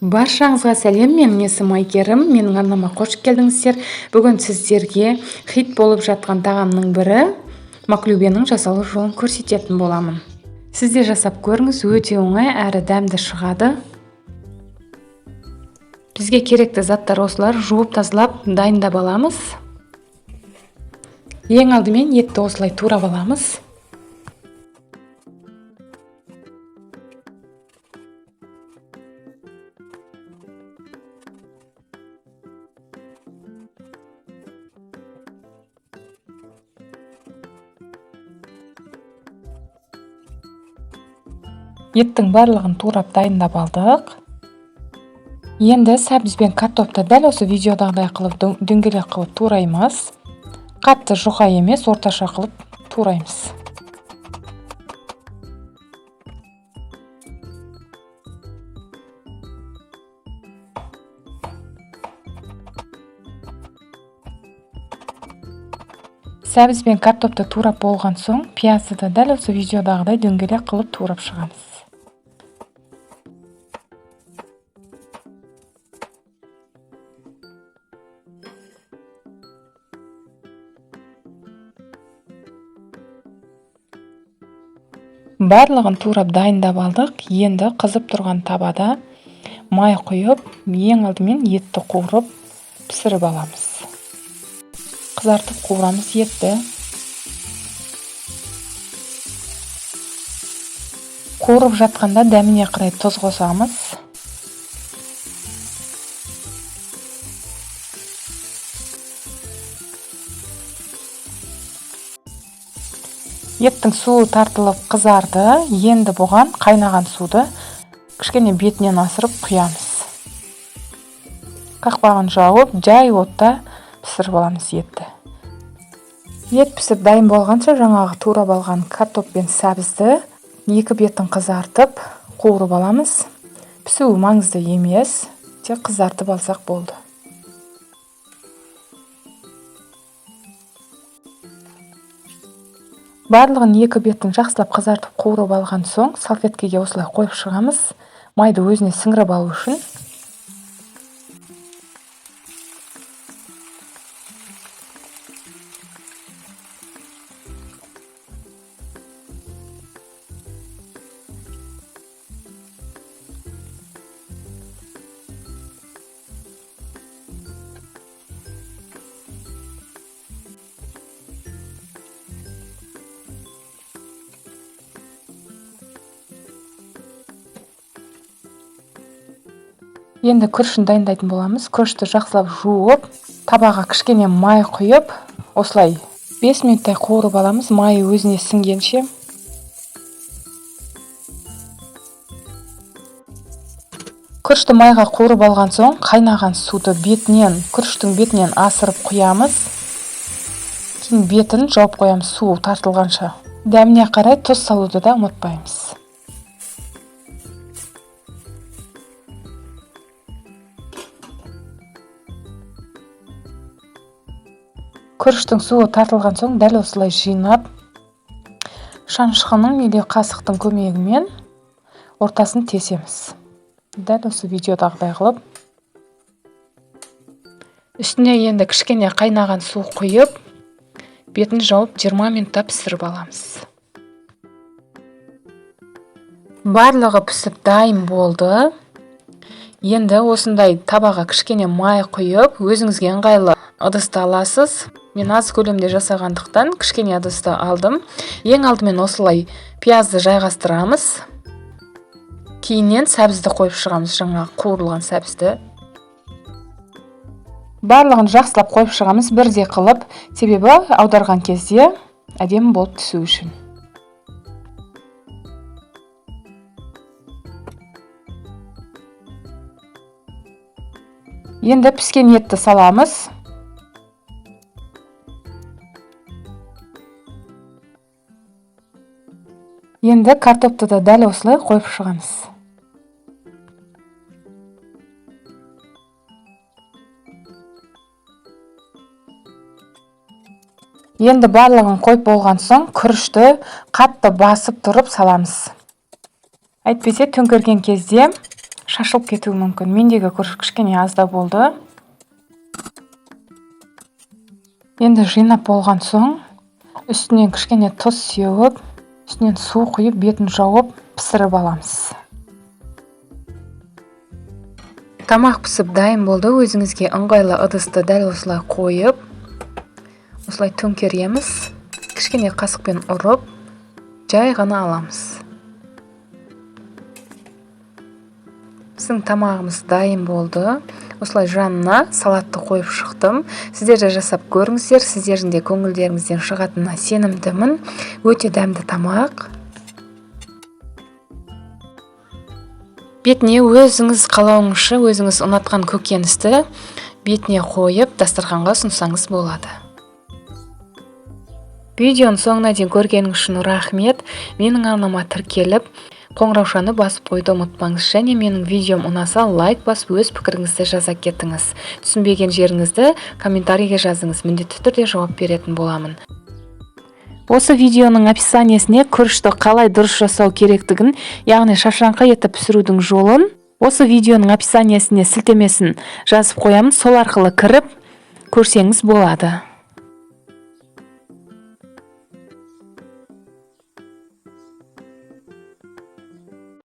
Баршаңызға сәлем, менің есімім Айгерім, менің арнама қош келдіңіздер. Бүгін сіздерге хит болып жатқан тағамның бірі маклюбенің жасалу жолын көрсететін боламын. Сіз де жасап көріңіз, өте оңай әрі дәмді шығады. Бізге керекті заттар осылар, жуып тазалап дайындап аламыз. Ең алдымен етті осылай турап аламыз. Еттің барлығын турап дайындап алдық. Енді сәбіз бен картопты дәл осы видеодағыдай қылып дөңгелек қылып тураймыз. Қатты жұқа емес, орташа қылып тураймыз. Сәбіз бен картопты турап болған соң, пиязды да дәл осы видеодағыдай дөңгелек қылып турап шығамыз. Барлығын турап дайындап алдық. Енді қызып тұрған табада май құйып, ең алдымен етті қуырып пісіріп аламыз. Қызартып қуырамыз етті. Қуырып жатқанда дәміне қарай тұз қосамыз. Еттің суы тартылып қызарды. Енді бұған қайнаған суды кішкене бетінен асырып құямыз. Қақпағын жауып, жай отта пісіріп аламыз етті. Ет пісіп дайын болғанша жаңағы турап алған картоп пен сәбізді екі бетін қызартып қуырып аламыз. Пісуі маңызды емес, тек қызартып алсақ болды. Барлығын екі бетін жақсылап қызартып қуырып алған соң салфеткеге осылай қойып шығамыз. Майды өзіне сіңіріп алу үшін. Енді күрішін дайындайтын боламыз. Күрішті жақсылап жуып, табаға кішкене май құйып, осылай 5 минуттай қуырып аламыз, майы өзіне сіңгенше. Күрішті майға қуырып алған соң, қайнаған суды бетінен, күріштің бетінен асырып құямыз. Кейін бетін жауып қоямыз су тартылғанша. Дәміне қарай тұз салуды да ұмытпаймыз. Күріштің суы тартылған соң дәл осылай жинап, шанышқының или қасықтың көмегімен ортасын тесеміз. Дәл осы видеодағыдай қылып. Үстіне енді кішкене қайнаған су құйып, бетін жауып 20 минутта пісіріп аламыз. Барлығы пісіп дайын болды. Енді осындай табаға кішкене май құйып, өзіңізге ыңғайлы ыдысты аласыз. Мен аз көлемде жасағандықтан кішкене ыдысты алдым. Ең алдымен осылай пиязды жайғастырамыз. Кейіннен сәбізді қойып шығамыз, жаңа қуырылған сәбізді. Барлығын жақсылап қойып шығамыз бірдей қылып, себебі аударған кезде әдемі болып түсу үшін. Енді піскен етті саламыз. Енді картопты да дәл осылай қойып шығамыз. Енді барлығын қойып болған соң күрішті қатты басып тұрып саламыз. Әйтпесе төңкерген кезде Шашылып кетуі мүмкін. Мендегі күріш кішкене аздау болды. Енді жинап болған соң, үстінен кішкене тұз сеуіп, үстінен су құйып, бетін жауып, пісіріп аламыз. Тамақ пісіп дайын болды. Өзіңізге ыңғайлы ыдысты дәл осылай қойып, осылай төңкереміз. Кішкене қасықпен ұрып, жай ғана аламыз. Біздің тамағымыз дайын болды. Осылай жанына салатты қойып шықтым. Сіздер де жасап көріңіздер, сіздердің де көңілдеріңізден шығатынына сенімдімін. Өте дәмді тамақ. Бетіне өзіңіз қалауыңызша, өзіңіз ұнатқан көкөністі бетіне қойып, дастарханға ұсынсаңыз болады. Видеоның соңына дейін көргеніңіз үшін рахмет. Менің арнама тіркеліп, қоңыраушаны басып қоюды ұмытпаңыз. Және менің видеом ұнаса, лайк басып, өз пікіріңізді жаза кетіңіз. Түсінбеген жеріңізді комментарийге жазыңыз, міндетті түрде жауап беретін боламын. Осы видеоның описаниесіне күрішті қалай дұрыс жасау керектігін, яғни шашыраңқы етіп пісірудің жолын, осы видеоның описаниесіне сілтемесін жазып қоямын. Сол арқылы кіріп көрсеңіз болады.